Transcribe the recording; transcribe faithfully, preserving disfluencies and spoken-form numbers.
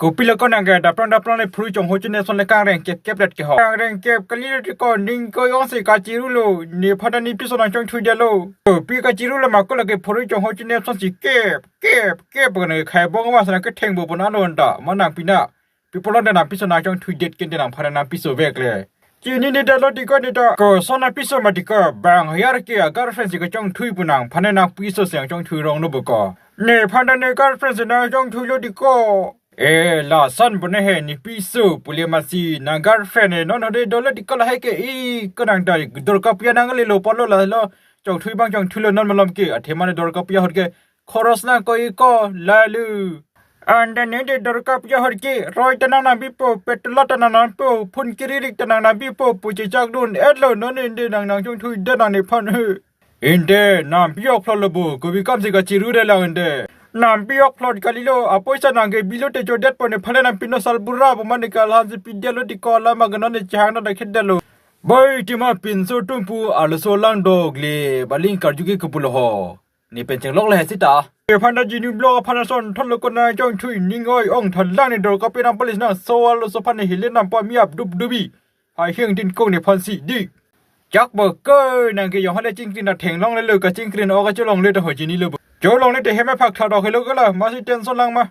Kopi lo ko nang ke daprang daprang le phurui chongho chine ason le kangreng kep kep let ke ho. Kangreng kep kali lo ti ko ning ko yong si kachiru lo. Nephan ta ne piso nangchongthui detlo. Kopi kachiru lo ma ko lake phurui chongho chine ason si kep kep kep ko nang khai bong ma sana ketheng bo pon alo anta. Ma nang pina. Pi pulote nang piso nangchongthui det kente nangphan nang piso vek le. Chinine detlo ti ko ne ta. Koson nang piso ma ti ko bang hayar ke a girlfriend si kachongthui pu nangphan nang piso si nangchongthui rong lo bo ko. Nephan ta ne girlfriend si nangchongthui lo ti ko. E lason bo ne he ne piso pule masi nang girlfriend e non hode dolo ti ko lahai ke i ko nang ta dorkap ya nang le lo polo la lo chongthui bang chongthui lo non malom ke athema ne dorkap ya hot ke khoros nang ko i ko lalu. Anta ne de dorkap ya hot ke roi ta nang nangpipo petrol ta nang nangpo phun kiririk ta nang nangpipo pu chechak dun etlo non inde nang nangchongthui det nang nephan he. Inde nangpi ok phlot lo bo kopi kam si kachiru det lang inde. Nangpi ok phlot kali lo apoisa nang ke bilo te chodet po nephan le nang pino salbura bo mane kalhan si pi detlo ti ko lama ke non ne chehang na dakhet detlo. Boi tima pinso tumpu arloso lang dok le baling karju ke kepulo ho. Ne pen chenglok le he sita. Nephan ta jinu blok aphan ason thot lo ko nangchongthui ning oi ong thalang ne dorkap ya nang police nang so arloso aphan ne hile nang pa mi ap dup dubi. Hai heng tin kong nephan si di. Chak bo ko nang ke yong hale chingkrin ta thenglong le lo kachingkrin o kacholong le ta ho jini lo bo. Cholong le te heme phak tha dok helo ko la masi tension lang ma.